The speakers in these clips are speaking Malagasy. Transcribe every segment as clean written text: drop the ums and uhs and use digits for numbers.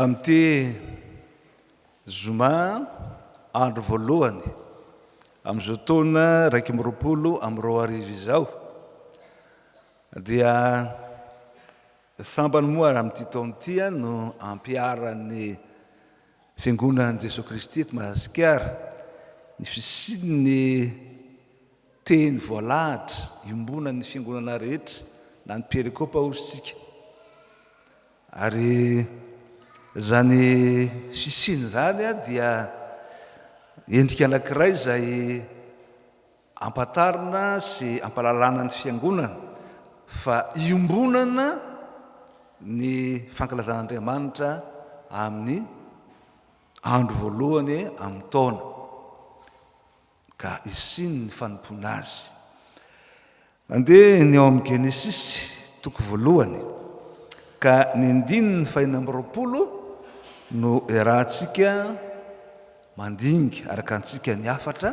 Amin'ity zoma andro voalohany amin'izao taona 2021 izao dia sambany moa raha amin'ity taona ity no ampiharan'ny Fiangonan'i Jesoa Kristy eto Madagasikara ny fisian'ny teny voalahatra iombonan'ny fiangonana rehetra na ny perikopa hoy isika. Ary izany fisiany izany dia endrika anankiray izay ampatarina sy ampahalalana ny fiangonana fa iombonana ny fankalazan'Andriamanitra amin'ny andro voalohany amin'ny taona ka hisian'ny fanompoana azy. Andeha ny ao amin'ny Genesisy toko voalohany ka ny andininy fahenina amby 20 no iarahantsika mandinika araka antsika ny hafatra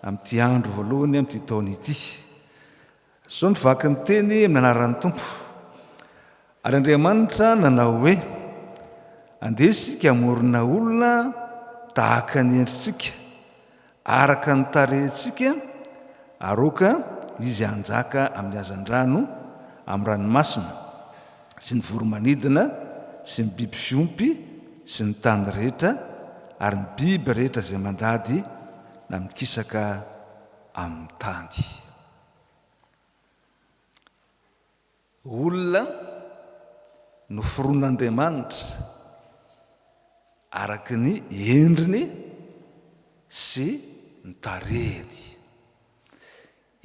amin'ity andro voalohany amin'ity taona ity. Izao no vaky ny teny amin'ny anaran'ny Tompo. Ary Andriamanitra nanao hoe, Andeha isika hamorona olona tahaka ny endritsika, araka ny tarehintsika, ary aoka izy hanjaka amin'ny hazandrano, amin'ny ranomasina, sy ny voro-manidina, sy ny biby fiompy, sy ny tany rehetra, ary ny biby rehetra izay mandady na mikisaka amin'ny tany. Olona noforonin'Andriamanitra araka ny endriny sy ny tarehiny.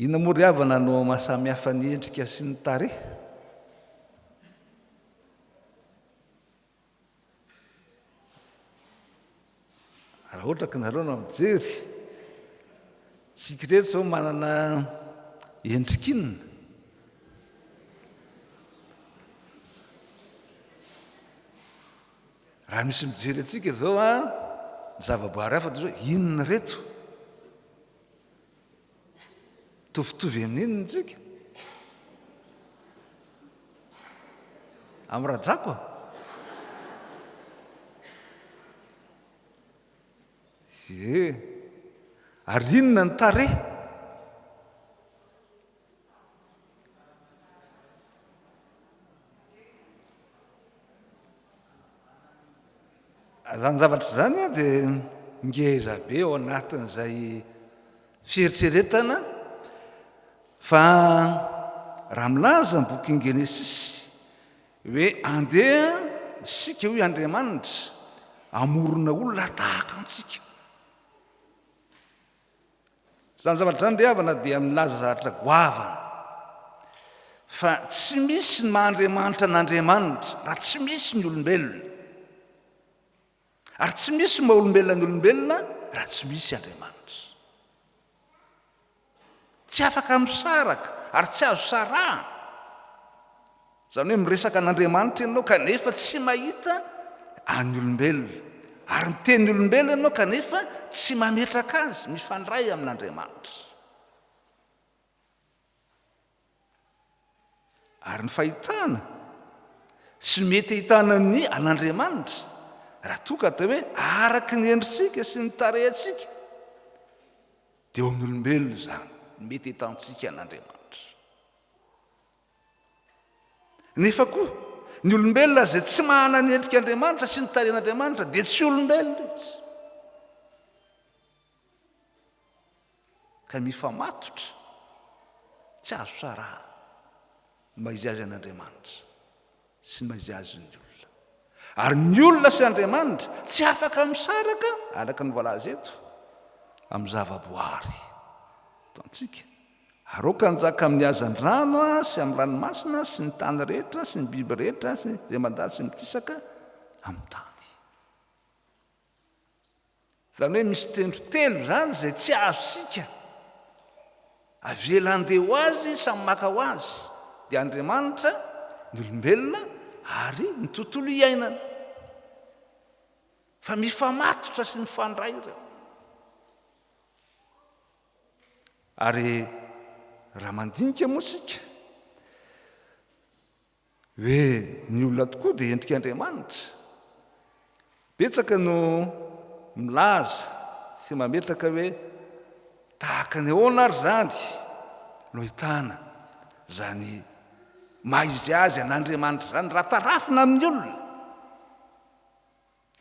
Inona moa ry havana no mahasamihafa ny endrika sy ny tarehy? Raha ohatra ka nareo no mijery, tsika ireto zao manana endrika inona? Raha misy mijery antsika zao an, ny zavaboary hafa dia zao inona ireto? Mitovitovy amin'ny inona isika? Amin'ny rajako a? Ie. Ary inona ny tarehy? Izany zavatra izany dia ngeza be ao anatin'izay fieritreretana fa raha milaza ny bokin'ny Genesisy hoe andeha isika hoy Andriamanitra hamorona olona tahaka antsika. Izany zavatra izany ry havana dia milaza zavatra goavana fa tsy misy ny maha Andriamanitra an'Andriamanitra raha tsy misy ny olombelona. Ary tsy misy ny maha olombelona ny olombelona raha tsy misy Andriamanitra. Tsy afaka misaraka ary tsy azo sarahana. Izany hoe miresaka an'Andriamanitra ianao kanefa tsy mahita an'ny olombelona. Ary miteny olombelona ianao kanefa tsy mametraka azy mifandray amin'Andriamanitra. Ary ny fahitana sy mety ahitana ny an'Andriamanitra raha toa ka atao hoe araka ny endritsika sy ny tarehantsika dia eo amin'ny olombelona izany mety ahitantsika an'Andriamanitra. Nefa koa, ny olombelona izay tsy manana ny endrik'Andriamanitra sy ny tarehin'Andriamanitra dia tsy olombelona izy. Ka mifamatotra, tsy azo sarahana ny maha izy azy an'Andriamanitra sy ny maha izy azy ny olona. Ary ny olona sy Andriamanitra tsy afaka misaraka, araka ny voalaza eto, amin'ny zavaboary. Hitantsika. Ary aoka hanjaka amin'ny hazandrano sy amin'ny ranomasina sy ny tany rehetra sy ny biby rehetra sy izay mandady sy mikisaka amin'ny tany. Izany hoe misy tendro telo izany izay tsy azontsika avela handeha ho azy, samy maka ho azy, dia Andriamanitra, ny olombelona ary ny tontolo iainana. Fa mifamatotra sy mifandray ireo. Ary raha mandinika moa isika hoe ny olona tokoa dia endrik'Andriamanitra. Betsaka no milaza sy mametraka hoe tahaka ny ahoana ary izany no ahitana izany maha izy azy an'Andriamanitra izany raha tarafina amin'ny olona.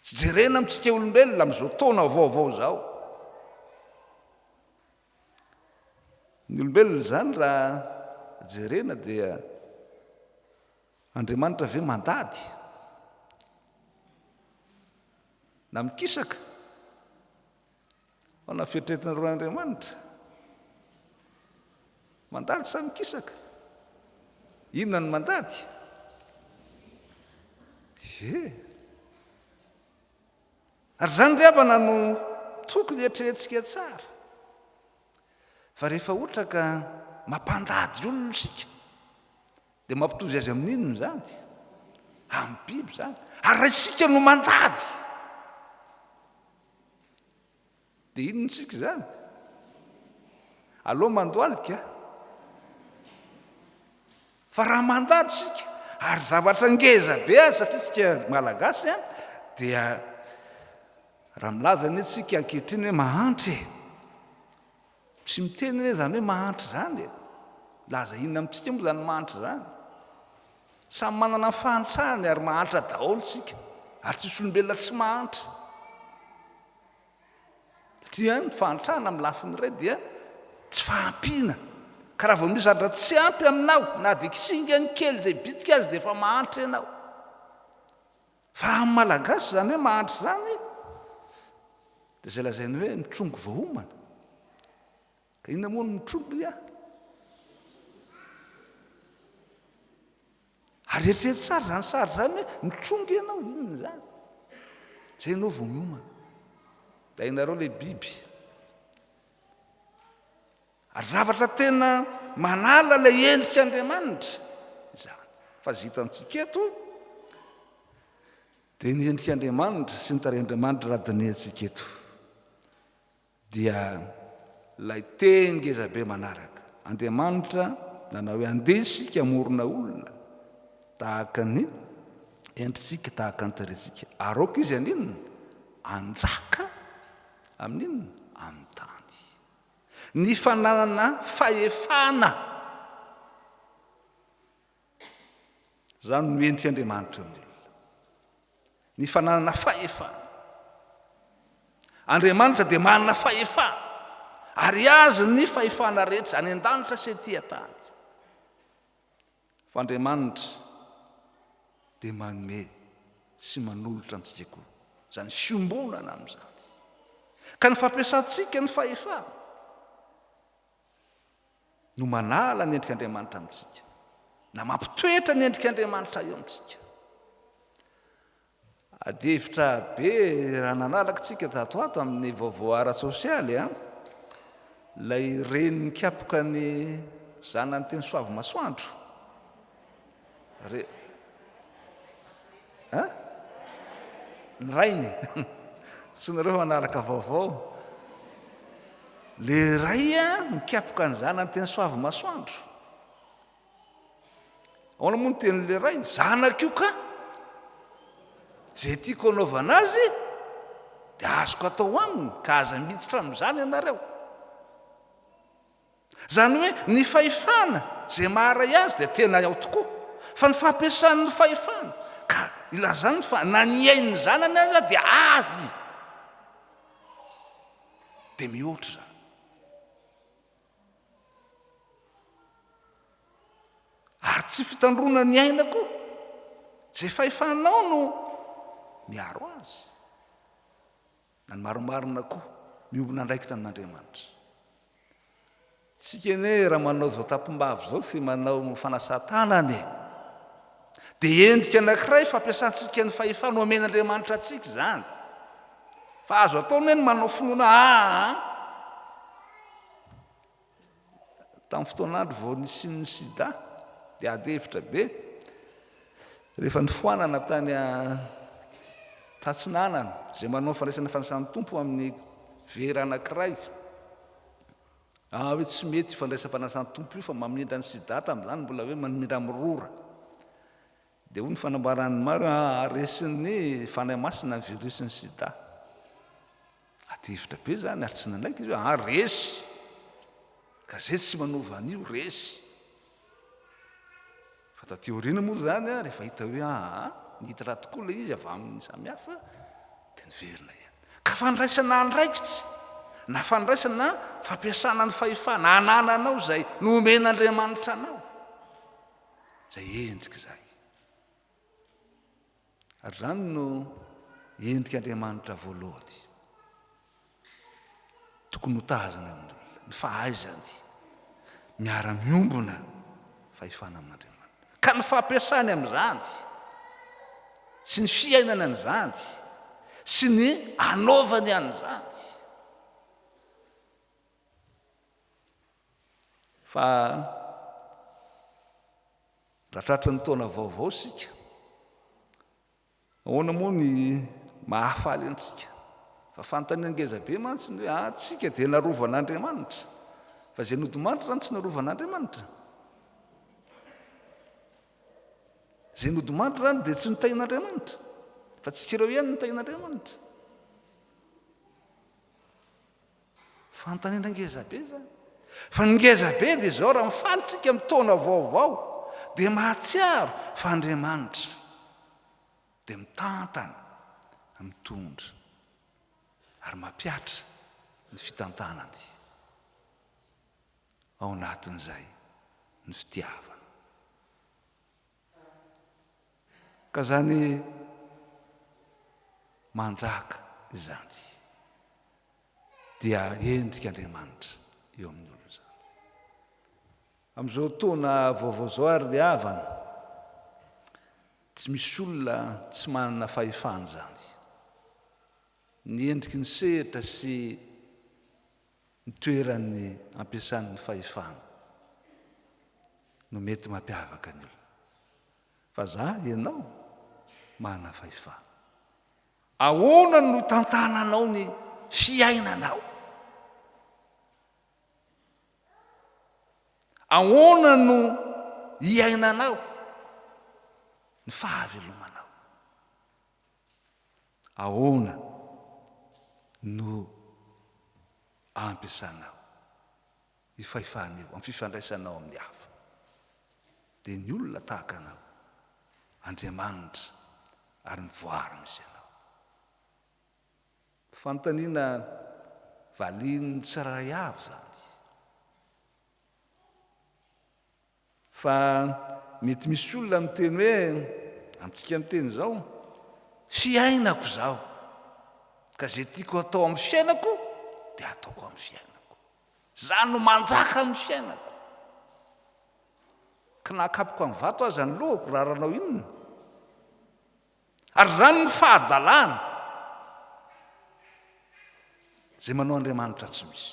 Tsy jerena amintsika olombelona amin'izao taona vaovao izao. Ny olombelona izany raha jerena dia Andriamanitra ve mandady? Na mikisaka? Ahoana ny fieritreretanareo an'Andriamanitra? Mandady sa mikisaka? Inona no mandady? Ie. Ary izany ry havana no tokony eritreretintsika tsara. Fa rehefa ohatra ka mampandady olona isika, Dia mampitovy azy amin'inona izany? Amin'ny biby izany. Ary raha isika no mandady, dia inona isika izany? Aleo mandohalika. Fa raha mandady isika, ary zavatra ngeza be azy satria isika Malagasy dia raha milaza anie isika ankehitriny hoe mahantra e. Tsy miteny anie izany hoe mahantra izany e! Milaza inona amintsika moa izany mahantra izany? Samy manana ny fahantrany ary mahantra daholo isika, ary tsisy olombelona tsy mahantra. Satria ny fahantrana amin'ny lafiny iray dia tsy fahampiana. Ka raha vao misy zavatra tsy ampy aminao, na dia kisingany kely izay bitika aza dia efa mahantra ianao. Fa amin'ny Malagasy izany hoe mahantra izany dia izay lazainy hoe mitrongy vao homana. Ka inona moa no mitrongy a? Ary eritrereto tsara izany sary izany hoe mitrongy ianao, inona izany? Izay ianao vao miomana. Dia hainareo ilay biby. Ary zavatra tena manala ilay endrik'Andriamanitra izany. Fa izay hitantsika eto dia ny endrik'Andriamanitra sy ny tarehin'Andriamanitra raha dinihantsika eto dia ilay teny ngezabe manaraka. Andriamanitra nanao hoe andeha isika hamorona olona tahaka ny endritsika, tahaka ny tarehintsika. Ary aoka izy haninona? Hanjaka amin'inona? Amin'ny tany. Ny fananana fahefana. Izany no endrik'Andriamanitra eo amin'ny olona. Ny fananana fahefana. Andriamanitra dia manana fahefana. Ary azy ny fahefana rehetra any an-danitra sy ety an-tany. Fa Andriamanitra dia manome sy manolotra antsika koa izany fiombonana amin'izany. Ka ny fampiasantsika ny fahefana no manala ny endrik'Andriamanitra amintsika, na mampitoetra ny endrik'Andriamanitra eo amintsika. Adihevitra be raha nanaraka tsika tato ato amin'ny vaovao ara-tsosialy an! Ilay reny nikapoka ny zanany teny Soavimasoandro. Re An? Ny rainy. Tsy nareo manaraka vaovao. Le ray an nikapoka ny zanany teny Soavimasoandro. Ahoana moa ny tenin'ilay ray? Zanako io ka! Izay tiako hanaovana azy dia azoko atao aminy ka aza miditra amin'izany ianareo. Izany hoe ny fahefana izay maha-ray azy dia tena ao tokoa, fa ny fampiasany ny fahefana ka ilazany fa na ny ain'ny zanany aza dia azy dia mihoatra izany. Ary tsy fitandroana ny aina koa. Izay fahefanao no miaro azy. Na ny marimarina koa miombona andraikitra amin'Andriamanitra. Tsika anie raha manao izao tampom-bava izao sy manao fanasan-tanana e. Dia endrika anankiray fampiasantsika ny fahefana omen'Andriamanitra antsika izany. Fa azo atao anie ny manao finoana aa. Tamin'ny fotoan'andro vao nisian'ny sida dia ady hevitra be. Rehefa nifoanana tany Tatsinanana, izay manao fandraisana fanasan'ny Tompo amin'ny vera anankiray. Ah hoe tsy mety io fandraisam-panasan'ny Tompo io fa mamindra ny sida tamin'izany mbola hoe mamindra amin'ny rora. Dia hoy ny fanambaran'ny maro hoe aa resin'ny Fanahy Masina ny virus-n'ny sida. Ady hevitra be izany ary tsy nanaiky izy hoe aa resy. Gazety tsy manova an'io, resy. Fa taty aoriana moa izany rehefa hita hoe aa niditra tokoa ilay izy avy amin'ny samihafa dia niverina ihany. Ka fandraisana andraikitra na fandraisana fampiasana ny fahefana anananao izay nomen'Andriamanitra anao. Izay endrika izay. Ary izany no endrik'Andriamanitra voalohany. Tokony ho tazana amin'ny olona, ny fahaizany miara-miombona fahefana amin'Andriamanitra. Ka ny fampiasany amin'izany, sy ny fiainana an'izany, sy ny anaovany an'izany. Fa raha tratry ny taona vaovao isika, ahoana moa ny mahafaly antsika? Fa fanontaniana ngeza be mantsy ny hoe antsika dia narovan'Andriamanitra, fa izay nodimandry izany tsy narovan'Andriamanitra. Izay nodimandry izany dia tsy notahin'Andriamanitra, fa tsika ireo ihany notahin'Andriamanitra. Fanontaniana ngeza be izany. Fa ny ngeza be dia izao, raha mifaly tsika amin'ny taona vaovao dia mahatsiaro fa Andriamanitra dia mitantana, mitondra ary mampihatra ny fitantanany ao anatin'izay ny fitiavana. Ka izany manjaka izany dia endrik'Andriamanitra eo amin'ny olona izany. Amin'izao taona vaovao izao ary ry havana, tsy misy olona tsy manana fahefana izany. Ny endriky ny sehatra sy ny toeran'ny ampiasany ny fahefana no mety mampiavaka ny olona. Fa za, ianao, manana fahefana. Ahoana no itantananao ny fiainanao? Ahoana no iainanao ny fahavelomanao? Ahoana no ampiasanao io fahefana io amin'ny fifandraisanao amin'ny hafa? Dia ny olona tahaka anao, Andriamanitra ary ny voary misy anao. Fanontaniana valian'ny tsirairay avy izany. Fa mety misy olona miteny hoe, amintsika miteny izao, fiainako izao, ka izay tiako atao amin'ny fiainako dia ataoko amin'ny fiainako. Izaho no manjaka amin'ny fiainako. Ka na akapoka amin'ny vato aza ny lohako, raranao inona? Ary izany no fahadalana izay manao Andriamanitra tsy misy.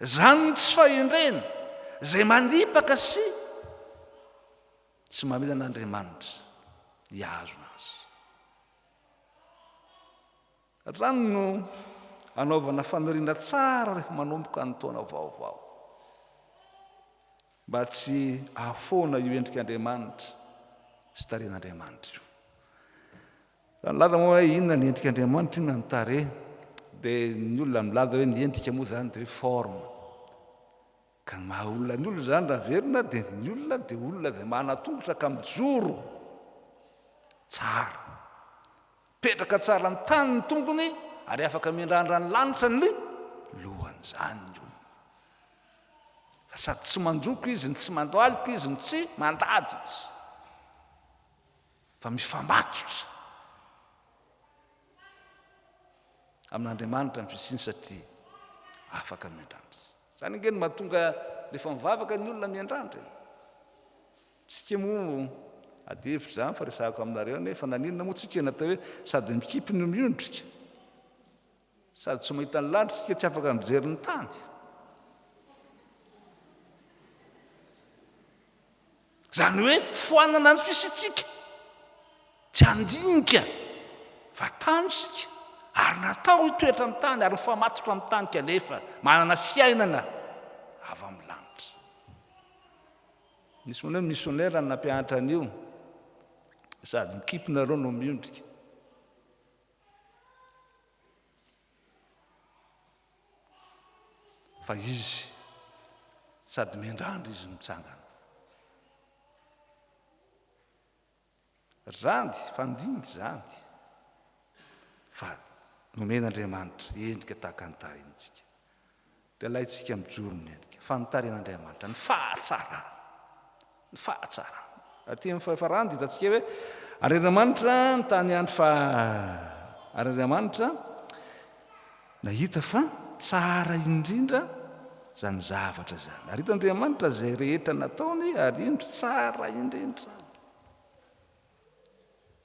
Izany no tsy fahendrena izay manipaka sy tsy mamela an'Andriamanitra hihazona azy. Hatrany no anaovana faniriana tsara rehefa manomboka ny taona vaovao. Mba tsy hahafoana io endrik'Andriamanitra sy tarehin'Andriamanitra io. Raha nilaza moa hoe inona ny endrik'Andriamanitra, inona ny tarehy, dia ny olona milaza hoe ny endrika moa izany dia hoe forme. Ka ny maha olona ny olona izany raha averina dia ny olona dia olona izay manan-tongotra ka mijoro tsara. Mipetraka tsara amin'ny tany ny tongony ary afaka miandrandra ny lanitra ny lohany. Izany ny olona. Fa sady tsy mandoko izy no tsy mandohalika izy no tsy mandady izy. Fa mifamatotra amin'Andriamanitra ny fisiany satria afaka miandrandra. Izany ange no mahatonga rehefa mivavaka ny olona miandrandra e. Tsika moa ady hevitra izany fa resahako aminareo anie fa naninona moa tsika natao hoe sady mikipy no miondrika? Sady tsy mahita ny lanitra isika tsy afaka mijery ny tany. Izany hoe foanana ny fisiantsika, tsy handinika fa tany isika ary natao hitoetra amin'ny tany ary mifamatotra amin'ny tany kanefa manana fiainana avy amin'ny lanitra. Nisy manao hoe missionnaire no nampianatra an'io. Sady mikipy nareo no miondrika. Fa izy sady miandrandra izy mitsangana. Ry zandry, fandinga izany fa nomen'Andriamanitra endrika tahaka ny tarehintsika. Dia alaintsika mijoro ny endrika fa ny tarehin'Andriamanitra, ny fahatsarana, ny fahatsarana. Aty amin'ny fahafarany dia hitantsika hoe ary Andriamanitra ny tany andro fa ary Andriamanitra nahita fa tsara indrindra izany zavatra izany. Ary hitan'Andriamanitra izay rehetra nataony ary indro tsara indrindra izany.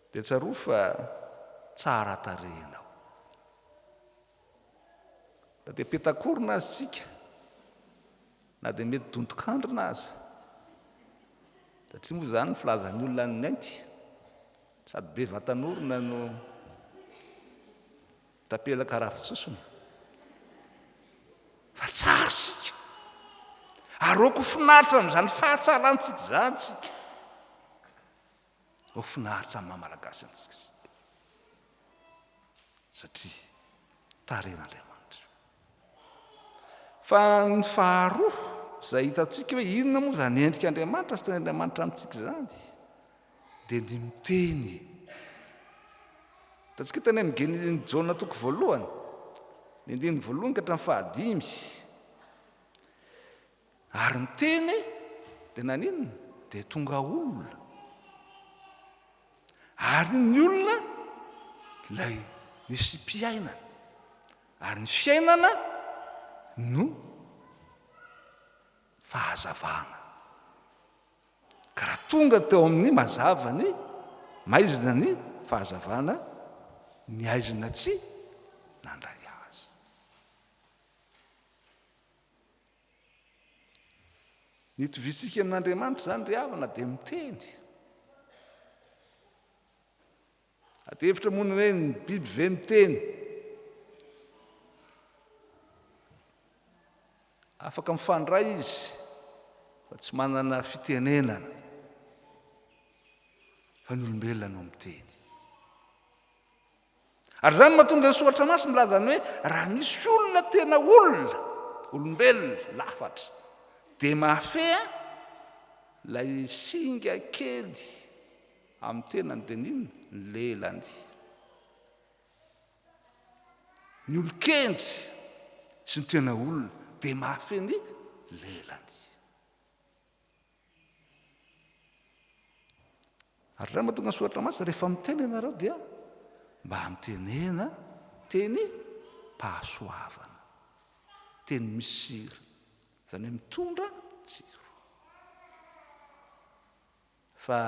Dia tsarovy fa tsara tarehy ianao. Na dia petak'orona aza isika, na dia mety donton-kandrina aza, satria moa izany ny filazan'ny olona ny mainty, sady be vatan'orona no tapelaka ravin-tsosona. Fa tsara isika. Ary aoka ho finaritra amin'izany fahatsarantsika izany isika. Ho finaritra amin'ny maha Malagasy antsika isika. Satria tarehin'Andriamanitra io. Fa ny faharoa izay hitantsika hoe inona moa izany endrik'Andriamanitra sy tenin'Andriamanitra amintsika izany dia ny miteny. Hitantsika tany amin'ny Genesis Jaona toko voalohany, ny andininy voalohany ka hatramin'ny fahadimy. Ary ny teny dia naninona? Dia tonga olona. Ary ny olona ilay nisiam-piainana. Ary ny fiainana no fahazavana. Ka raha tonga teo amin'ny mazava ny maizina ny fahazavana, ny aizina tsy nandray azy. Ny itoviantsika amin'Andriamanitra izany ry havana dia miteny. Ady hevitra moa ny hoe ny biby ve miteny? Afaka mifandray izy fa tsy manana fitenenana fa ny olombelona no miteny. Ary izany no mahatonga ny Soratra Masina milaza ny hoe raha misy olona tena olona, olombelona, lafatra, dia mahafehy ilay singa kely amin'ny tenany dia ny inona? Ny lelany. Ny olon-kendry sy ny tena olona dia mahafehy ny lelany. Ary raha mahatonga ny soratra masina, rehefa miteny ianareo dia mba mitenena teny pahasoavana, teny misy sira, izany hoe mitondra tsiro. Fa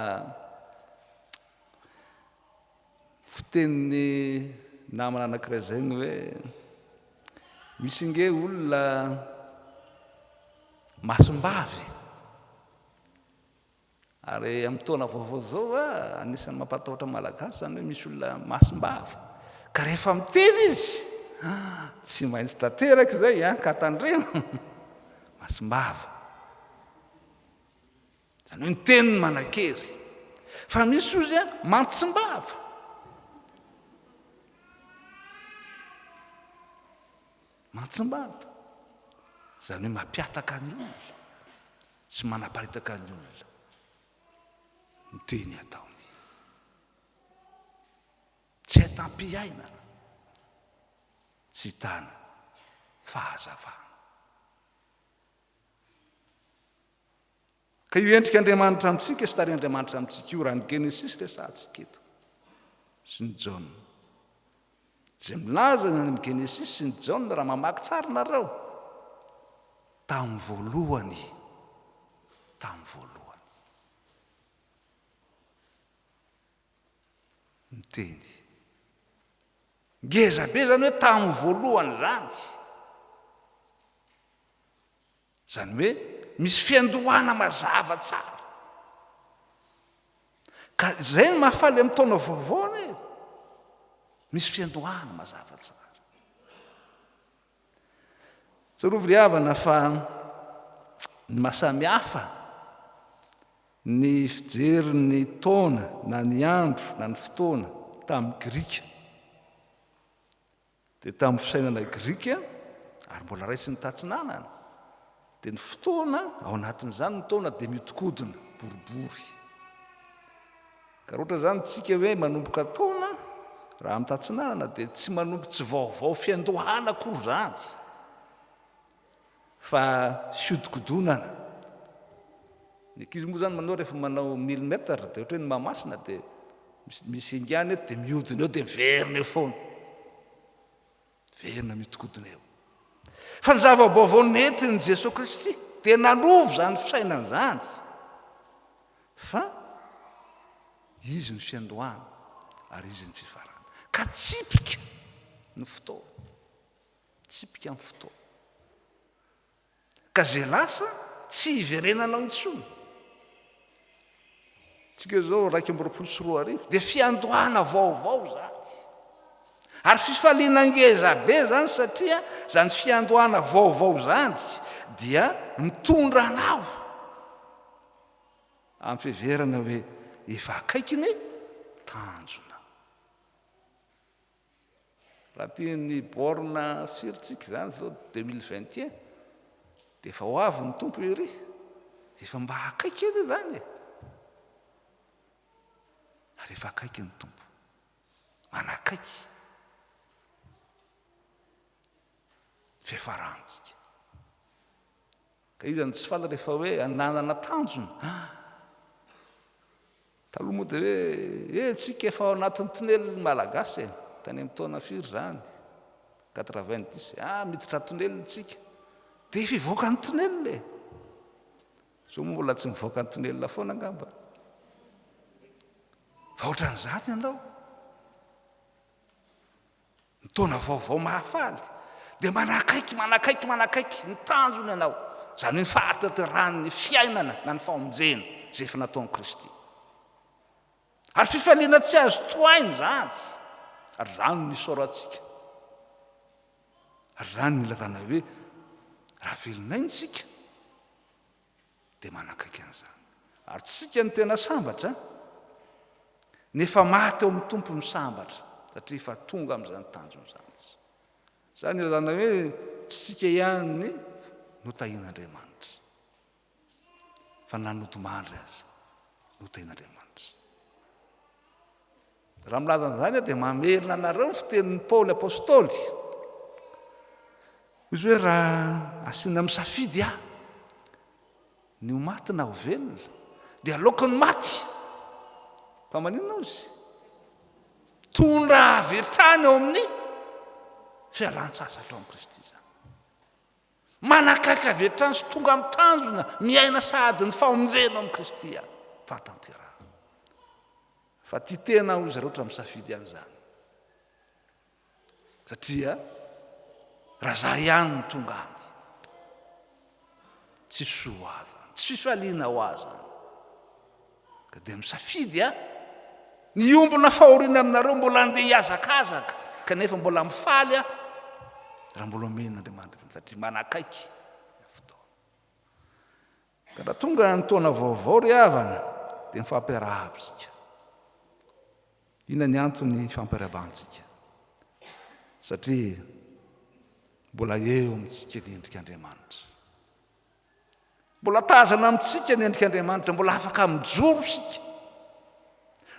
fitenin'ny namana anankiray izay ny hoe misy nge olona masimbavy ary amin'ny taona vaovao izao a anisan'ny mampatahotra malagasy izany hoe misy olona masimbavy ka rehefa miteny izy tsy maintsy tanteraka izay a ka tandremo masimbava Izany hoe ny teniny manan-kery. Fa misy ozy a, mantsimbava. Mantsimbava. Izany hoe mampiataka ny olona sy manaparitaka ny olona ny teny ataony. Tsy ahitam-piainana, tsy ahitana fahazavana. Ka io endrik'Andriamanitra amintsika sy tarihan'Andriamanitra amintsika io, raha ny Genesisy resahantsika eto, sy ny Jaona. Izay milaza ny any amin'ny Genesisy sy ny Jaona, raha mamaky tsara nareo, tamin'ny voalohany, tamin'ny voalohany. Miteny. Ngeza be izany hoe tamin'ny voalohany izany. Izany hoe misy fiandohana mazava tsara. Ka izay no mahafaly amin'ny taona vaovao anie. Misy fiandohana mazava tsara. Tsarovy ry havana fa ny mahasamihafa. Ny fijery ny taona na ny andro na ny fotoana tamin'ny Grika dia tamin'ny fisainana grika ary mbola raisin'ny tatsinanana dia ny fotoana ao anatin'izany ny taona dia mihodinkodina, boribory. Ka raha ohatra izany tsika hoe manomboka taona raha amin'ny tatsinanana dia tsy manomboka tsy vaovao fiandohana akory izany. Fa fiodikodonana. Ny ankizy moa zany manao rehefa manao mille mètres dia ohatra hoe ny Mahamasina dia misy ingana eto dia mihodina eo dia miverina eo foana. Miverina mihodinkodina eo. Fa ny zava-baovao nentin'i Jesoa Kristy dia nanova izany fisainana izany. Fa Izy ny fiandohana ary Izy ny fifarana. Ka tsipika ny fotoana. Tsipika ny fotoana. Ka izay lasa tsy hiverenanao intsony. Tsika izao 2021 dia fiandohana vaovao izany. Ary fifaliana ngeza be izany satria izany fiandohana vaovao izany dia mitondra anao amin'ny fiheverana hoe efa akaiky ny tanjona. Raha tian'ny borne firy tsika izany izao 2021 dia efa ho avy ny Tompo ery. Efa mba akaiky anie izany e. Ary efa akaiky ny Tompo. Manakaiky ny fiafarantsika. Ka iza no tsy faly rehefa hoe nanana tanjona? Ah! Taloha moa dia hoe eh tsika efa ao anatin'ny tonelina ny Malagasy e! Tany amin'ny taona firy izany? 90, ah miditra tonelina tsika. Dia efa hivoaka ny tonelina e! Zao moa mbola tsy mivoaka ny tonelina foana angamba. Fa ohatran'izany ianao. Ny taona vaovao mahafaly dia manakaiky, manakaiky, manakaiky ny tanjona ianao, izany hoe ny fahatanterahan'ny fiainana na ny famonjena izay efa nataon'i Kristy. Ary fifaliana tsy azo tohaina izany, ary izany no isaorantsika. Ary izany no ilazana hoe raha velon'aina isika dia manakaiky an'izany. Ary tsy isika no tena sambatra, ny efa maty ao amin'ny Tompo no sambatra, satria efa tonga amin'izany tanjona izany izy. Izany ilazana hoe tsy isika ihany no tahian'Andriamanitra, fa na ny nodimandry aza no tahian'Andriamanitra. Raha milaza an'izany aho dia mamerina anareo ny fitenin'i Paoly Apostoly. Hoy izy hoe raha asiana misafidy aho ny ho maty na ho velona dia aleoko ny maty. Fa maninona hoy izy? Tondra avy hatrany ao amin'ny fialan-tsasatra ao amin'i Kristy izany. Manakaiky avy hatrany sy tonga amin'ny tanjona, miaina sahady ny famonjena ao amin'i Kristy aho. Fahatanterahana. Fa tia tena aho izy raotra misafidy an'izany. Satria raha za ihany no tonga any, tsy soa ho ahy zany, tsy fifaliana ho ahy zany. Ka dia misafidy aho ny hiombona fahoriana aminareo mbola andeha hihazakazaka, kanefa mbola mifaly aho raha mbola omen'Andriamanitra satria manakaiky ny fotoana. Ka raha tonga ny taona vaovao ry havana dia mifampiarahaba isika. Inona ny antony ifampiarahabantsika? Satria mbola eo amintsika ny endrik'Andriamanitra. Mbola tazana amintsika ny endrik'Andriamanitra, mbola afaka mijoro isika.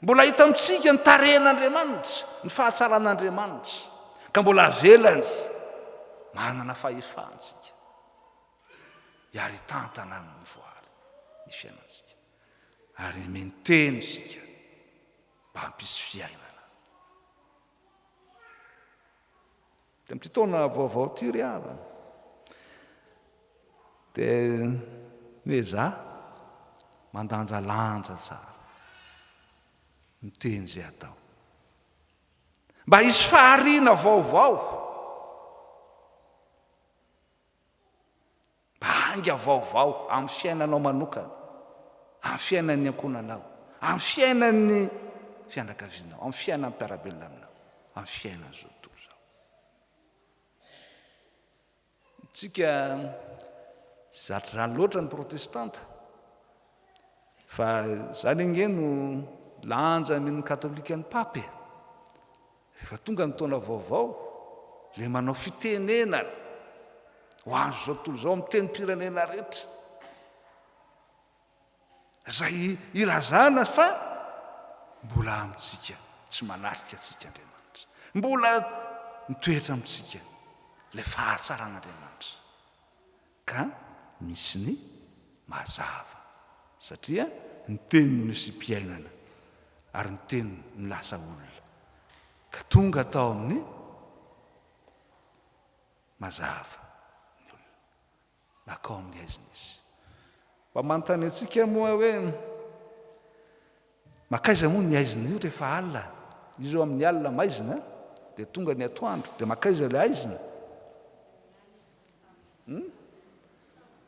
Mbola hita amintsika ny tarehin'Andriamanitra, ny fahatsaran'Andriamanitra, ka mbola avelany manana fahefana isika. Hiary hitantana amin'ny voary ny fiainantsika. Ary hameno teny isika mba hampisy fiainana. Dia amin'ity taona vaovao ity ry havana, dia miezaha mandanjalanja tsara ny teny izay atao. Mba hisy fahariana vaovao. Mba ainga vaovao amin'ny fiainanao manokana, amin'ny fiainan'ny ankohonanao, amin'ny fiainan'ny fianakavianao, amin'ny fiainan'ny mpiara-belona aminao, amin'ny fiainan'izao tontolo izao. Tsika zatra izany loatra ny protestanta. Fa izany ange no lanja amen'ny katolika ny Pape e! Rehefa tonga ny taona vaovao, ilay manao fitenenana ho an'izao tontolo izao amin'ny tenim-pirenena rehetra, izay ilazana fa mbola amintsika, tsy manarika antsika Andriamanitra. Mbola mitoetra amintsika ilay fahatsaran'Andriamanitra. Ka misy ny mazava. Satria ny Teny no nisiam-piainana, ary ny Teny no lasa olona. Ka tonga tao amin'ny mazava ny olona. Nankao amin'ny haizina izy. Mba manontany antsika moa hoe, Mankaiza moa ny haizina io rehefa alina? Io izao amin'ny alina maizina, dia tonga ny atoandro, dia mankaiza ilay haizina? Hum?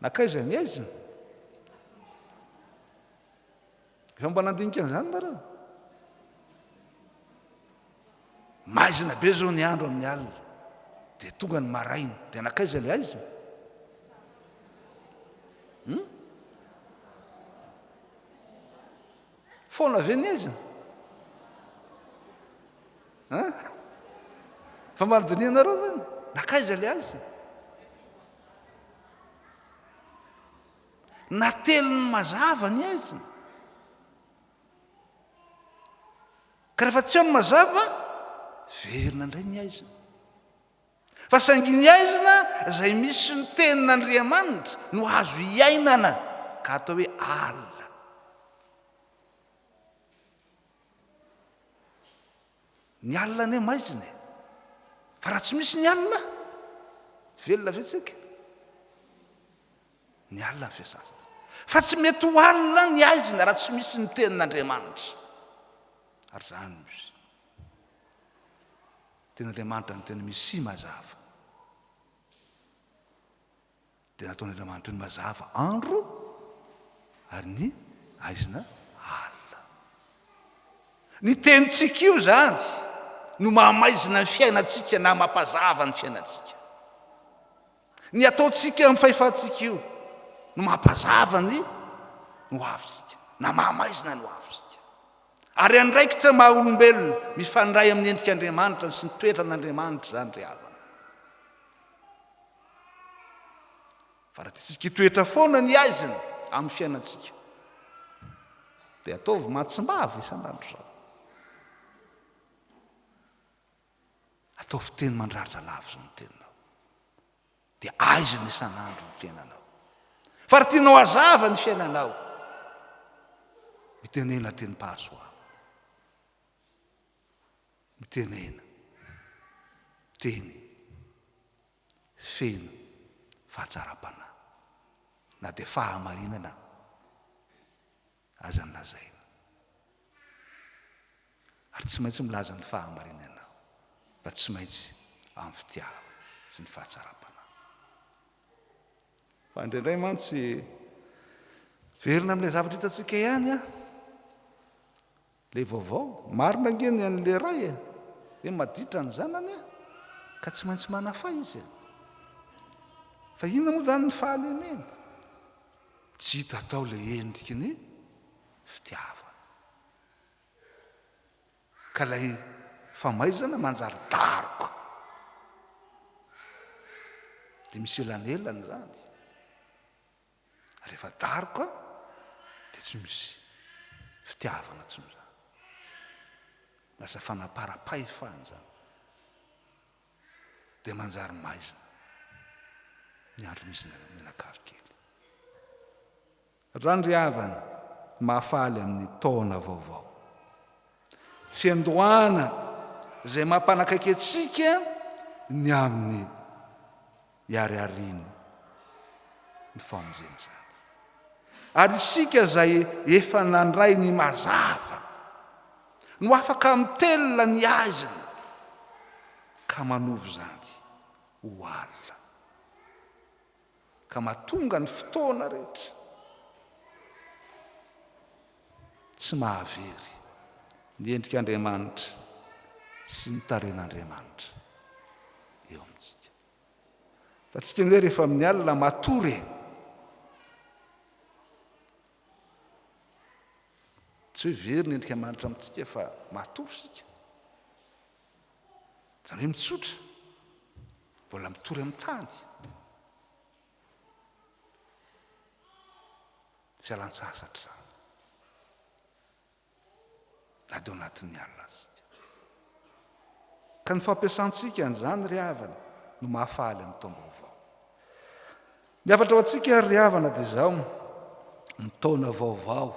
Nankaiza ny haizina? Efa mba nandinika an'izany nareo? Maizina be zao ny andro amin'ny alina, dia tonga ny maraina, dia nankaiza ilay haizina? Hum? Foana ve ny aizina? Hein? Fa mba nodinihanareo zany? Nankaiza ilay aizina? Natelin'ny mazava ny aizina. Ka rehefa tsy eo ny mazava, verina indray ny aizina. Fa saingy ny aizina izay misy ny tenin'Andriamanitra no azo iainana ka atao hoe alina. Ny alina anie maizina e. Fa raha tsy misy ny alina, velona ve tsika? Ny alina ny fiasana. Fa tsy mety ho alina ny aizina raha tsy misy ny tenin'Andriamanitra. Ary izany misy. Tenin'Andriamanitra ny teny misy mazava. Dia nataon'Andriamanitra ny mazava andro ary ny aizina alina. Ny tenintsika io izany no mahamaizina ny fiainantsika na mampazava ny fiainantsika. Ny ataontsika amin'ny fahefantsika io no mampazava ny hoavintsika na mahamaizina ny hoavintsika. Ary andraikitra maha olombelona mifandray amin'ny endrik'Andriamanitra sy ny toetran'Andriamanitra izany ry havana. Fa raha tiantsika hitoetra foana ny aizina amin'ny fiainantsika dia ataovy mahatsimbavy isan'andro izao. Ataovy teny mandratra lava izao ny teninao. Dia aizina isan'andro ny fiainanao. Fa raha tianao hazava ny fiainanao, mitenena tenim-pahasoavana. Mitenena teny feno fahatsaram-panahy, na dia fahamarinana aza ny lazaina. Ary tsy maintsy milaza ny fahamarinana ianao, fa tsy maintsy amin'ny fitiavana sy ny fahatsaram-panahy. Fa indraindray mantsy, verina amin'ilay zavatra hitantsika ihany an, ilay vaovao, marina ange ny an'ilay ray e, hoe maditra ny zanany an, ka tsy maintsy manafay izy e. Fa inona moa izany ny fahalemena? Tsy hita tao ilay endriky ny fitiavana. Ka ilay famaizana manjary daroka. Dia misy elanelany izany. Rehefa daroka dia tsy misy fitiavana intsony izany. Lasa fanaparam-pahefana izany. Dia manjary maizina ny andro misy mianakavy kely. Rano ry havana, mahafaly amin'ny taona vaovao. Fiandohana izay mampanakaiky antsika ny amin'ny hiariariany ny famonjena izany. Ary isika izay efa nandray ny mazava no afaka mitelina ny aizina ka manovo izany ho alina. Ka mahatonga ny fotoana rehetra tsy mahavery ny endrik'Andriamanitra sy ny tarehin'Andriamanitra eo amintsika. Fa tsika anie rehefa amin'ny alina matory e! Tsy hoe very ny endrik'Andriamanitra amintsika fa matory isika. Izany hoe mitsotra, mbola mitory amin'ny tany. Fialan-tsasatra izany. Na dia ao anatin'ny alina aza isika. Ka ny fampiasantsika an'izany ry havana no mahafaly amin'ny taom-baovao. Ny hafatra ho antsika ary ry havana dia izao, ny taona vaovao,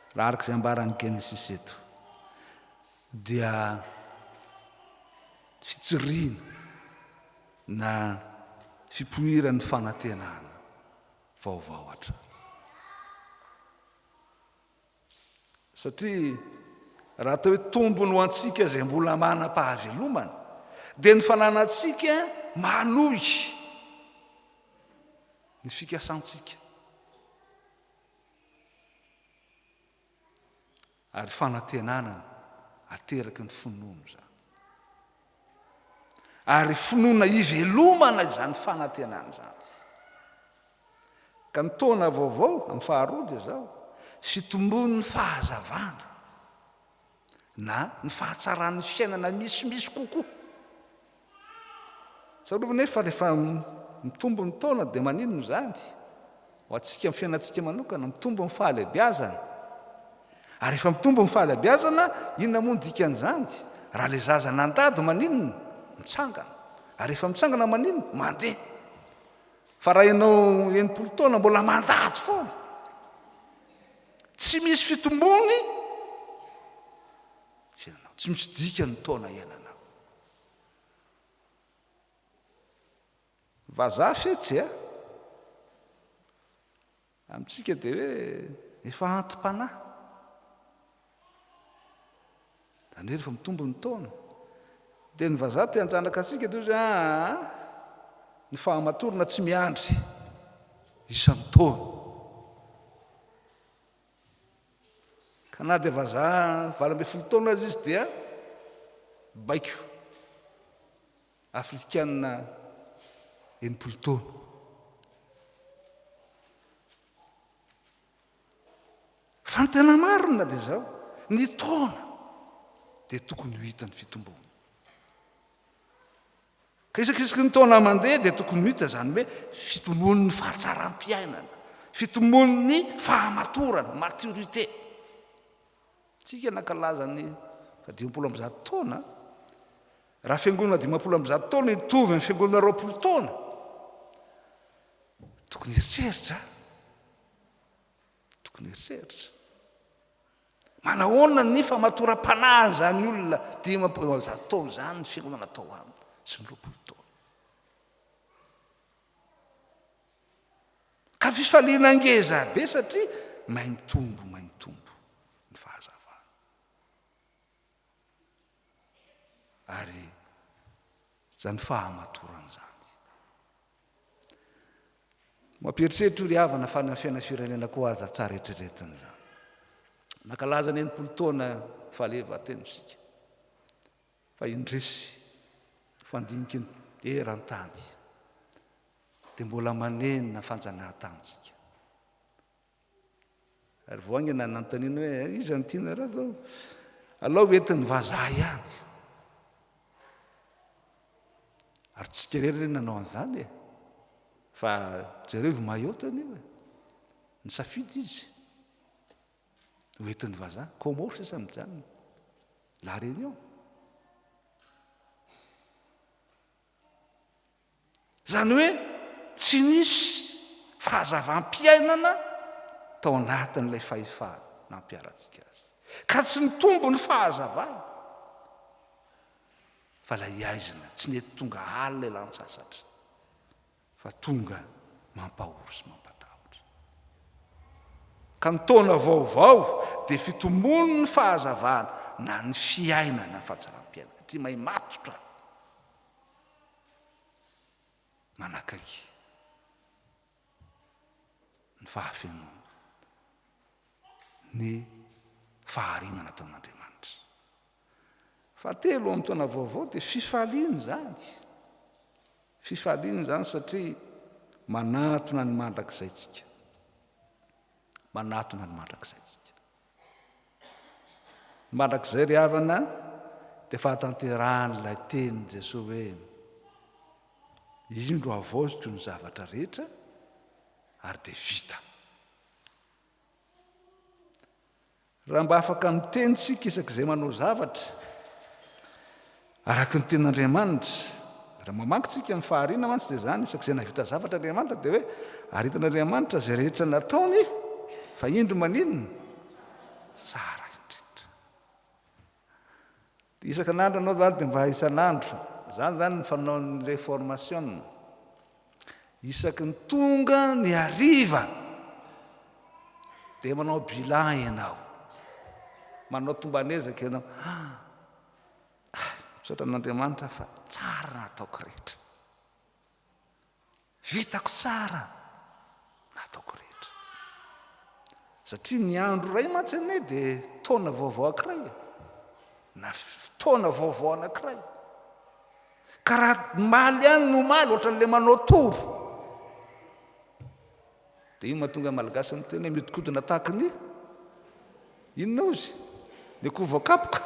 raha araka izay ambaran'ny Genesisy eto, dia fitsiriana na fipoiran'ny fanantenana vaovao hatrany. Satria raha atao hoe tombony ho antsika izay mbola manam-pahavelomana, dia ny fananantsika manohy ny fikasantsika. Ary fanantenana ateraky ny finoana izany. Ary finoana ivelomana izany fanantenana izany. Ka ny taona vaovao amin'ny faharoa dia izao, fitombon'ny fahazavana na ny fahatsaran'ny fiainana misimisy kokoa. Tsarovy nefa rehefa mitombo ny taona dia maninona izany? Ho antsika amin'ny fiainantsika manokana, mitombo ny fahalehibiazana. Ary rehefa mitombo ny fahalehibiazana, inona moa ny dikan'izany? Raha ilay zaza nandady maninona? Mitsangana. Ary rehefa mitsangana maninona? Mandeha. Fa raha ianao 60 taona mbola mandady foana, tsy misy fitombony fiainanao, tsy misy dikany ny taona iainanao. Vazaha fetsy a! Amintsika dia hoe efa anti-panahy. Izany hoe rehefa mitombo ny taona. Dia ny vazaha te hanjanaka antsika dia hozy aa ny fahamatorana tsy miandry isan-taona. Ka na dia vazaha 18 taona aza izy dia baiko afrikana 60 taona. Fa ny tena marina dia izao, ny taona dia tokony ho hita ny fitomboana. Ka isakisaky ny taona mandeha dia tokony ho hita izany hoe fitombon'ny fahatsaram-piainana, fitombon'ny fahamatorana, maturité. Tsika nankalaza ny faha-150 taona, raha fiangonana 150 taona hitovy amin'ny fiangonana 20 taona, tokony hieritreritra, tokony hieritreritra. Manahoana ny famatoram-panahin'izany olona 150 taona izany ny fiangonana tao aminy sy ny 20 taona. Ka fifaliana ngeza be satria mahay mitombo, mahay mitombo ny fahazavana. Ary izany fahamatorana izany. Mampieritreritra io ry havana fa na fiainana firenena koa aza tsara eritreretina izany. Nankalaza ny 60 taona fahaleovantena isika. Fa indrisy, fandiniky ny eran-tany dia mbola manenina fanjanahan-tanintsika. Ary vao haingana nanontaniana hoe iza no tianareo zao? Alao entin'ny vazaha ihany. Ary tsika irery re nanao an'izany e. Fa jerevo Mayotte anie e. Nisafidy izy. Ho entin'ny vazaha. Comores sisa mijanona. La Réunion. Izany hoe tsy nisy fahazavam-piainana tao anatin'ilay fahefana nampiharantsika azy. Ka tsy nitombo ny fahazavana fa ilay haizina tsy nety tonga alina ilan-tsasatra fa tonga mampahory sy mampatahotra. Ka ny taona vaovao dia fitombon'ny fahazavana na ny fiainana ny fahatsaram-piainana satria mahay matotra. Manakaiky ny fahafenoana ny fahariana nataon'Andriamanitra. Fahatelo amin'ny taona vaovao dia fifaliana izany. Fifaliana izany satria manatona ny mandrakizay tsika. Manatona ny mandrakizay tsika. Ny mandrakizay ry havana dia fahatanterahan'ilay tenin'i Jesoa hoe, Indro havaoziko ny zavatra rehetra ary dia vita. Raha mba afaka miteny isika isak'izay manao zavatra araka ny tenin'Andriamanitra, raha mamaky tsika ny fahariana mantsy dia izany, isak'izay nahavita zavatra Andriamanitra dia hoe ary hitan'Andriamanitra izay rehetra nataony fa indro maninona? Tsara indrindra. Dia isan'andro ianao izany dia mba isan'andro, izany izany ny fanaon'ny reformation. Isaky ny tonga ny hariva dia manao bilan ianao, manao tomban'ezaka ianao, ah, misaotra an'Andriamanitra fa tsara ny nataoko rehetra. Vitako tsara ny ataoko rehetra. Satria ny andro iray mantsy anie dia taona vaovao ankiray e. Na fotoana vaovao anankiray. Ka raha omaly ihany no omaly, ohatran'ilay manao tour. Dia io mahatonga ny Malagasy miteny hoe mihodinkodina tahaka ny inona ozy? Ny akoho voakapoka.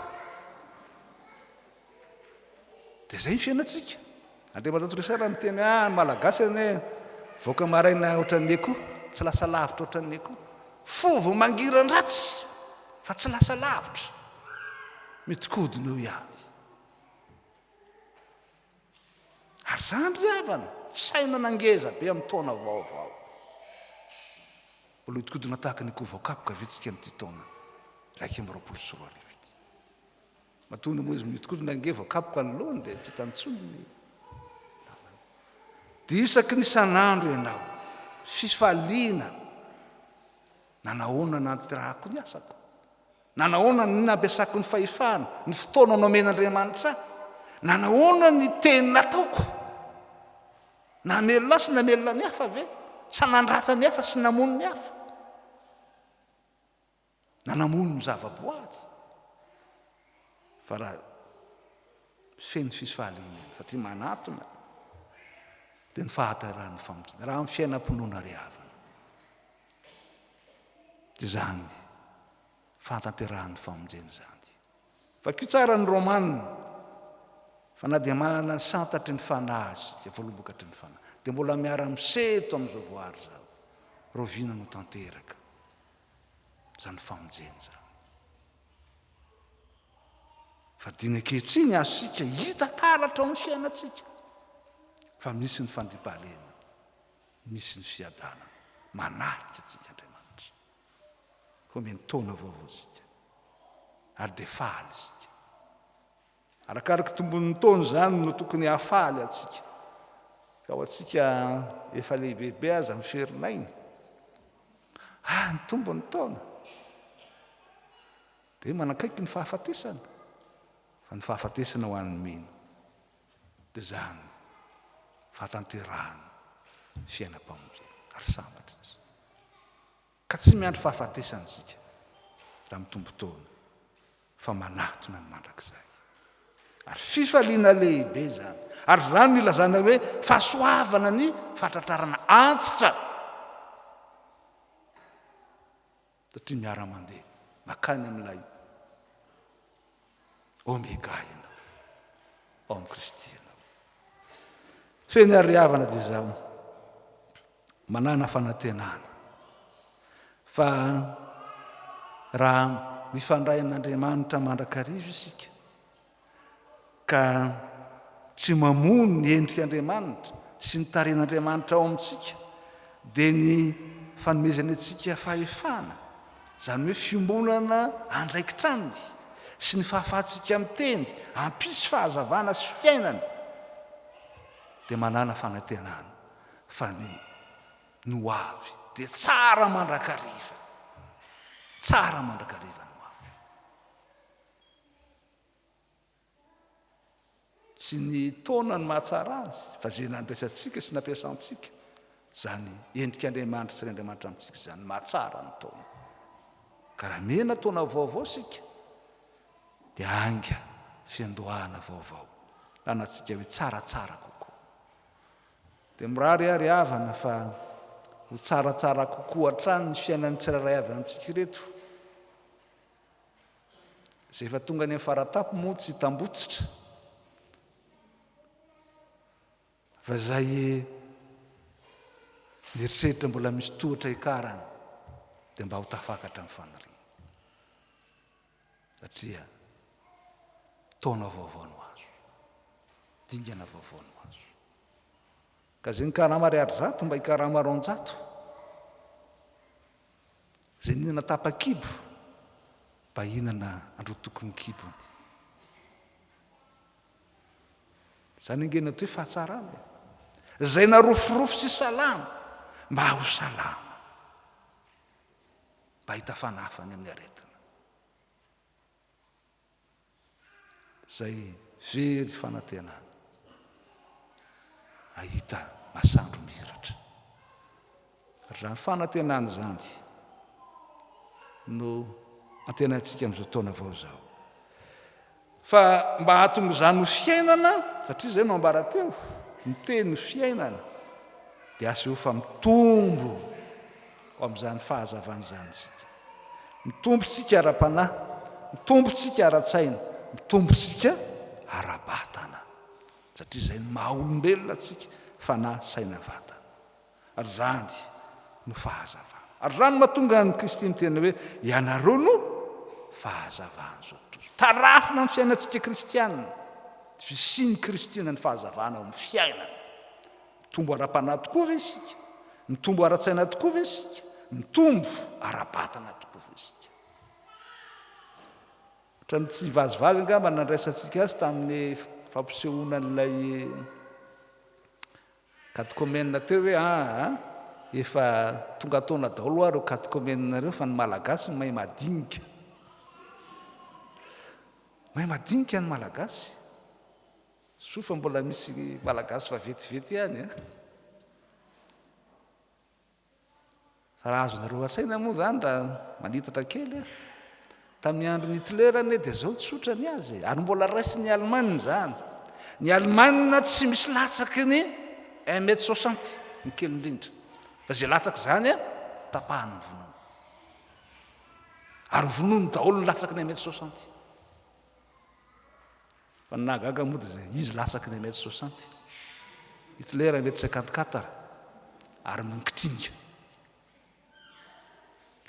Dia izay ny fiainantsika. Andriamatoa Richard miteny hoe ah, ny Malagasy anie voaka maraina ohatran'ny akoho, tsy lasa lavitra ohatran'ny akoho. Fo vao mangiran-dratsy fa tsy lasa lavitra. Mihodinkodina eo ihany. Ary izany ry havana, fisainana ngeza be amin'ny taona vaovao. Mbola hihodinkodina tahaka ny akoho voakapoka ve tsika amin'ity taona 2021 ity? Matoa moa izy mihodinkodina ange voakapoka ny lohany dia tsy hitany intsony ny lalana. Dia isaky ny isan'andro ianao, fifaliana, nanahoana nantirahako ny asako, nanahoana ny nampiasako ny fahefana, ny fotoana nomen'Andriamanitra ahy, nanahoana ny teny nataoko, namelona ahy sy namelona ny hafa ve, sa nandratra ny hafa sy namono ny hafa? na namono ny zavaboary fa raha feno fifaliana ianao satria manatona dia ny fahaterahan'ny famonjena raha amin'ny fiainam-pinoana ry havana dia izany fahatanterahan'ny famonjena izany. Vakio tsara ny Romana fa na dia manana ny santatry ny fanahy isika, voalobokatry ny fanahy, dia mbola miara-miseto amin'izao voary izao. Rahoviana no tanteraka izany famonjena izany. Fa diny ankehitriny azontsika hita taratra ao amin'ny fiainantsika fa misy ny fandriampahalemana, misy ny fiadanana, manatrika antsika Andriamanitra. Koa omeny taona vaovao isika ary dia faly isika. Arakaraky tombon'ny taona izany no tokony hahafaly antsika. Ka ho antsika efa lehibebe aza miferinaina. Ah, ny tombon'ny taona. Dia manakaiky ny fahafatesana. Fa ny fahafatesana ho an'ny mino dia izany fahatanterahana fiainam-pamonjena. Ary sambatra izy. Ka tsy miandry fahafatesana isika raha mitombo taona fa manatona ny mandrakizay. Ary fifaliana lehibe izany. Ary izany no ilazana hoe fahasoavana ny fahatratrarana antitra. Satria miara-mandeha makany amin'ilay Omega ianao. Ao amin'i Kristy ianao. Feno ary havana dia izao. Manàna fanantenana fa raha mifandray amin'Andriamanitra mandrakariva isika ka tsy mamono ny endrik'Andriamanitra sy ny tarehin'Andriamanitra ao amintsika dia ny fanomezany antsika fahefana, izany hoe fiombonana andraikitra aminy sy ny fahafahantsika miteny hampisy fahazavana sy fiainana dia manàna fanantenana fa ny ny ho avy dia tsara mandrakariva, tsara mandrakariva ny ho avy. Tsy ny taona no mahatsara azy, fa izay nandraisantsika sy nampiasantsika izany endrik'Andriamanitra sy Andriamanitra amintsika izany no mahatsara ny taona. Ka raha mena taona vaovao isika, dia ainga fiandohana vaovao, anantsika hoe tsaratsara kokoa. Dia mirary aho ry havana fa ho tsaratsara kokoa hatrany ny fiainan'ny tsirairay avy amintsika ireto. Izay efa tonga any amin'ny faratampony moa tsy hitambotsitra fa izay mieritreritra mbola misy tohatra hiakarana dia mba ho tafakatra amin'ny faniriana. Satria taona vaovao no azo, dingana vaovao no azo. Ka izay nikarama ariary zato mba hikarama 200. Izay nihinana tapa-kibo mba hihinana androtokon'ny kibony. Izany ange no atao hoe fahatsarana e. Izay narofirofy sy salama mba ho salama. Mba hahita fanafany amin'ny aretina. Izay very fanantenana hahita masandro mihiratra. Ary izany fanantenana izany no antenaintsika amin'izao taona vao izao. Fa mba hahatonga izany ho fiainana, satria izay no ambara teo, ny teny no fiainana, dia aseho fa mitombo Ho amin'izany fahazavana izany isika. Mitombo tsika ara-panahy, mitombo tsika ara-tsaina, mitombo tsika ara-batana. Satria izay no maha olombelona antsika, fanahy, saina, vatana. Ary izany no fahazavana. Ary izany no mahatonga an'i Kristy miteny hoe, ianareo no fahazavan'izao tontolo izao. Tarafina amin'ny fiainantsika kristiana, ny fisian'i Kristy na ny fahazavana ao amin'ny fiainana. Mitombo ara-panahy tokoa ve isika? Mitombo ara-tsaina tokoa ve isika? Mitombo ara-batana tokoa ve isika? Ohatran'ny tsy vazivazy angamba ny nandraisantsika azy tamin'ny fampisehoana an'ilay katekomena teo hoe aa efa tonga taona daholo hoa ireo katekomena ireo fa ny Malagasy no mahay madinika. Mahay madinika ny Malagasy. Soa fa mbola misy Malagasy vaventiventy ihany an! Fa raha azonareo asaina moa izany raha manitatra kely an! Tamin'ny andron'i Hitler anie dia izao tsotra ny azy e! Ary mbola raisin'ny Allemagne izany. Ny Allemagne tsy misy latsaky ny un mètre soixante ny kely indrindra. Fa izay latsaka izany an, tapahana ny vonoiny. Ary vonoiny daholo ny latsaky ny un mètre soixante. Fa ny nahagaga moa dia izay, izy latsaky ny un mètre soixante, Hitler un mètre 54 ary minkitringa.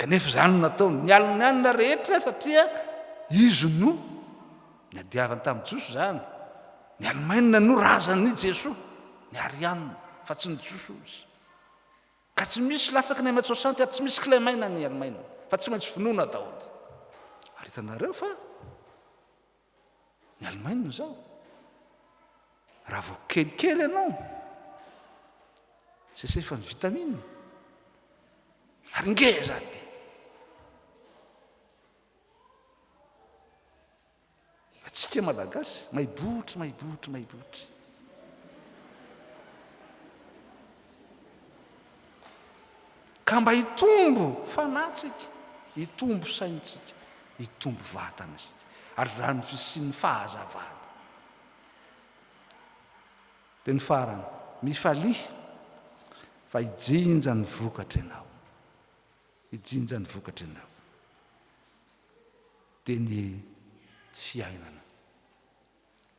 Kanefa izany no nataony, nialonalona rehetra satria izy no niadiavany tamin'ny Jiosy izany. Ny Alemaina no razan'i Jesoa, ny Arianina, fa tsy ny Jiosy hoy izy. Ka tsy misy latsaky ny un mètre soixante ary tsy misy kilemaina ny Alemaina, fa tsy maintsy vonoina daholo. Ary hitanareo fa Ny Allemagne izao, raha vao kelikely ianao, sesefa ny vitamine, ary ngeza be. Fa tsika Malagasy, maibotry, maibotry, maibotry. Ka mba hitombo fanahy tsika, hitombo saintsika, hitombo vatana isika. Ary izany fisian'ny fahazavana. Dia ny farany, mifalia fa hijinja ny vokatra ianao. Hijinja ny vokatra ianao. Dia ny fiainana.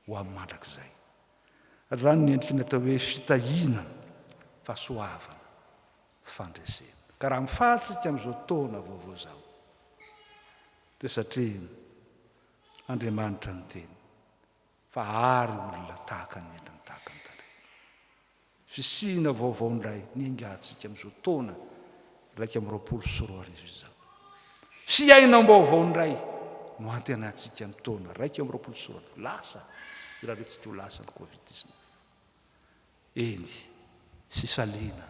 ho amin'ny mandrakizay. Raha ny endriky ny atao hoe fitahiana, fahasoavana, fandresena. Ka raha mifaly tsika amin'izao taona vaovao izao, dia satria Andriamanitra niteny fa hary olona tahaka ny endriny tahaka ny tarehiny. Fisiana vaovao indray ny ingahintsika amin'izao taona 2021 izao. Fiainam-baovao indray no antenaintsika amin'ny taona 2021. Lasa, irarintsika ho lasa ny Covid 19. Eny, fifaliana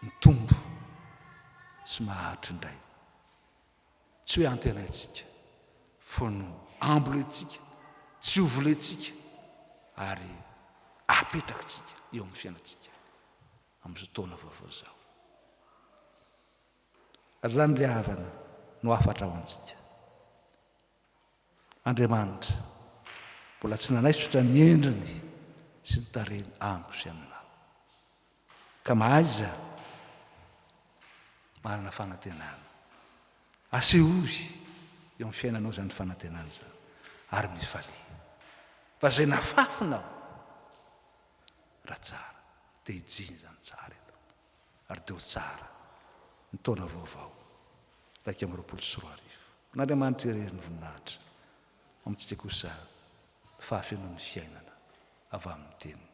mitombo sy maharitra indray. Tsy hoe antenaintsika, fa no ambolentsika sy hovolentsika ary apetrakitsika eo amin'ny fiainantsika amin'izao taona vaovao izao. Ary izany ry havana no hafatra ho antsika. Andriamanitra mbola tsy nanaisotra ny endriny sy ny tarehiny amiko sy aminao. Ka mahaiza manana fanantenana. Asehoy eo amin'ny fiainanao izany fanantenana izany ary mifalia. Fa izay nafafinao raha tsara dia hijinja ny tsara ianao ary dia ho tsara ny taona vaovao 2021. An'Andriamanitra irery ny voninahitra, amintsika kosa ny fahafenoan'ny fiainana avy amin'ny teniny.